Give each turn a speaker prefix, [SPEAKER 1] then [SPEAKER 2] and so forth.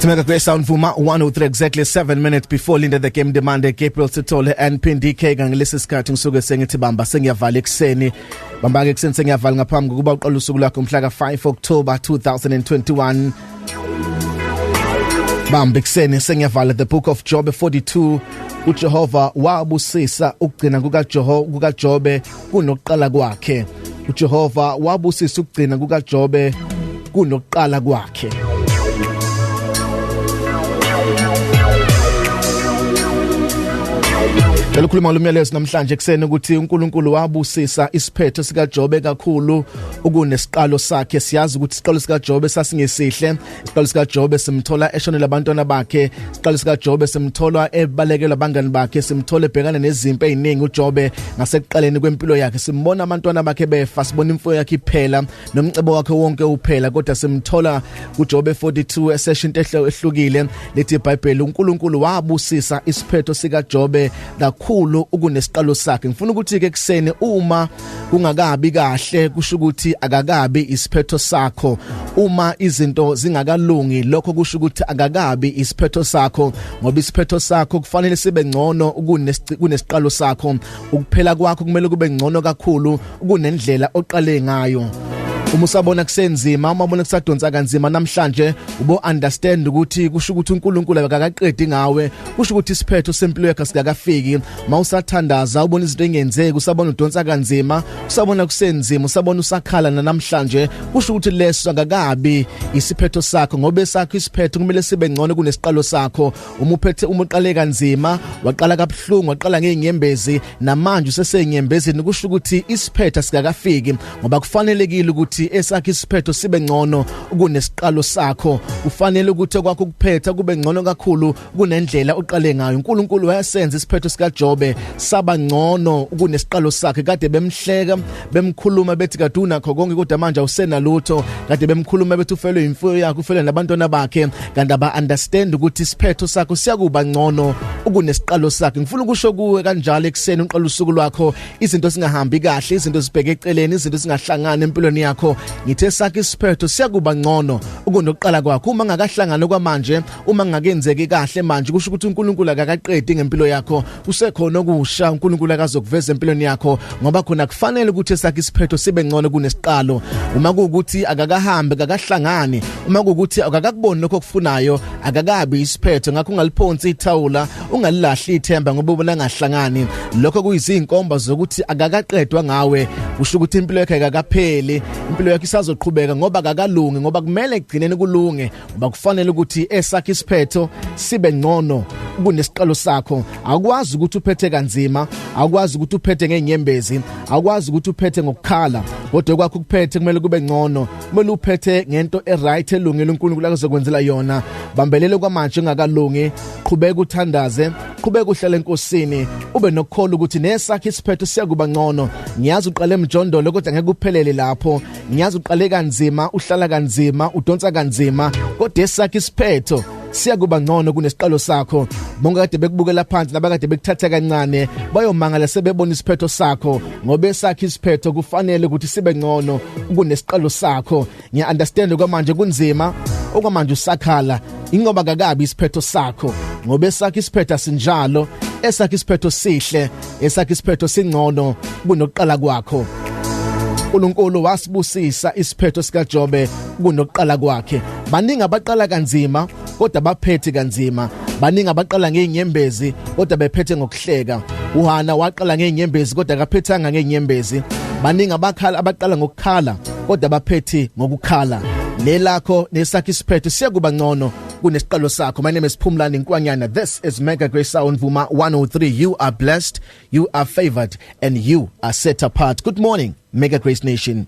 [SPEAKER 1] It's Mega Grace Sound Vuma 103, exactly 7 minutes before Linda the Game Demande, Gabriel Sithole and Phindi K. Ngalesi sikhathi ngisuke sengithi bamba, sengiyavala ekseni, bamba ke ekseni, sengiyavala ngaphambi kokuba uqala usuku lwakho mhla ka 5 October 2021. Bamba ekseni, sengiyavala. The Book of Job 42: uJehova wabusisa ukugcina kukaJehova kukaJobe kunokuqala kwakhe. uJehova wabusisa ukugcina kukaJobe kunokuqala kwakhe. Cela ukukhuluma ngolumyalezo namhlanje ekseni ukuthi uNkulunkulu wabusisa isiphetho sikaJobe kakhulu ukunesiqalo sakhe. Siyazi ukuthi isiqalo sikaJobe sasingesihle. Isiqalo sikaJobe simthola eshonela abantwana bakhe. Isiqalo sikaJobe simthola ebalekelwa abangani bakhe. Simthola ebhekana nezimpi eziningi uJobe ngasekuqaleni kwempilo yakhe. Simbona abantwana bakhe befa, sibona imfuyo yakhe iphela nomcebo wakhe wonke uphela, kodwa simthola kuJobe 42 esesho into ehlukile. Lithi iBhayibheli uNkulunkulu wabusisa isiphetho sikaJobe kakhulu ukunesiqalo sakhe. Ngifuna ukuthi ke kuseni, uma kungakabi kahle, kusho ukuthi akakabi isiphetho sakho. Uma izinto zingakalungi, lokho kusho ukuthi akakabi isiphetho sakho, ngoba isiphetho sakho kufanele sibe ngcono kunesiqalo sakho. Ukuphela kwakho kumele kube ngcono kakhulu kunendlela oqale ngayo. Uma usabona kusenzima, uma ubona kusadonsa kanzima namhlanje, ubo understand ukuthi kusho ukuthi uNkulunkulu akakaqedi ngawe, kusho ukuthi isiphetho sempilo yakho sikakafiki. Mawusathandaza ubona izinto engenzeki, usabona udonsa kanzima, usabona kusenzima, usabona usakhala namhlanje, kusho ukuthi leso akakabi isiphetho sakho, ngoba esakho isiphetho kumele sibe ngcono kunesiqalo sakho. Uma uphethe, uma uqale kanzima, waqala kabuhlungu, waqala ngeenyembezi, namanje usesenyembezini, kusho ukuthi isiphetho sikakafiki, ngoba kufanelekile ukuthi esakho isiphetho sibe ngcono kunesiqalo sakho. Kufanele ukuthi kwakho ukuphetha kube ngcono kakhulu kunendlela oqale ngayo. uNkulunkulu wayasenza isiphetho sikaJobe saba ngcono kunesiqalo sakhe. Kade bemhleka, bemkhuluma, bethi kade unakho konke kodwa manje awusenalutho. Kade bemkhuluma bethi ufelwe imfuyo yakhe, ufelwe nabantwana bakhe, kanti aba understand ukuthi isiphetho sakho siyakuba ngcono kunesiqalo sakhe. Ngifuna ukusho kuwe kanjalo ekseni uqala usuku lwakho, izinto singahambi kahle, izinto zibheke eceleni, izinto singahlangani empilweni yakho, ngithe sakhe isiphetho siyakuba ngcono kunokuqala kwakho. Uma ngakahlangani kwamanje, uma ngakenzeki kahle manje, kusho ukuthi uNkulunkulu akakaqedi ngempilo yakho. Kusekhona okusha uNkulunkulu akazokuveza empilweni yakho, ngoba khona kufanele ukuthi esakhe isiphetho sibe ngcono kunesiqalo. Uma kuukuthi akakahambi, akakahlangani, uma kuukuthi akakakuboni lokho okufunayo, akakabi isiphetho. Ngakho ungaliphonsi ithawula, ungalilahli ithemba ngoba ubona ngahlangani. Lokho kuyizinkomba zokuthi akakaqedwa ngawe. Kusho ukuthi impilo yakhe akakapheli, impilo yakhe isazoqhubeka, ngoba akakalungi, ngoba kumele egcineni kulunge, ngoba kufanele ukuthi esakhe isiphetho sibe ngcono kunesiqalo sakho. Akwazi ukuthi uphethe kanzima, akwazi ukuthi uphethe ngeenyembezi, akwazi ukuthi uphethe ngokukhala, kodwa kwakho ukuphethe kumele kube ngcono. Kumele uphethe ngento eright, elungile, uNkulunkulu azokwenzela yona. Bambelele kwamanje engakalungi, qhubeka uthandaze, qhubeka uhlale enkosini, ube nokukholwa ukuthi nesakhe isiphetho siyakuba ngcono. Ngiyazi uqale emjondolo, kodwa ngeke uphelele lapho. Ngiyazi uqale kanzima, uhlala kanzima, udonsa kanzima, kodwa esakhe isiphetho siyakuba ngcono kunesiqalo sakho. Bonke kade bekubukela phansi nabakade bekuthatha kancane bayomangala sebebona isiphetho sakho, ngoba esakhe isiphetho kufanele ukuthi sibe ngcono kunesiqalo sakho. Ngiya understand kwamanje kunzima, okwamanje usakhala, ingoba kakabi isiphetho sakho, ngoba esakhe isiphetho asinjalo. Esakhe isiphetho sihle, esakhe isiphetho singcono kunokuqala kwakho. uNkulunkulu wasibusisa isiphetho sikaJobe kunokuqala kwakhe. Baningi abaqala kanzima kodwa baphethe kanzima. Baningi abaqala ngeenyembezi kodwa bephethe ngokuhleka. uHana waqala ngeenyembezi kodwa akaphethanga ngeenyembezi. Baningi abakhala, abaqala ngokukhala kodwa baphethe ngokukhala. Nelakho nesakhe isiphetho siyakuba ngcono kunesiqalo sakho. My name is Phumlani Nkwanyana. This is Mega Grace Sound Vuma 103. You are blessed, you are favored and you are set apart. Good morning, Mega Grace Nation.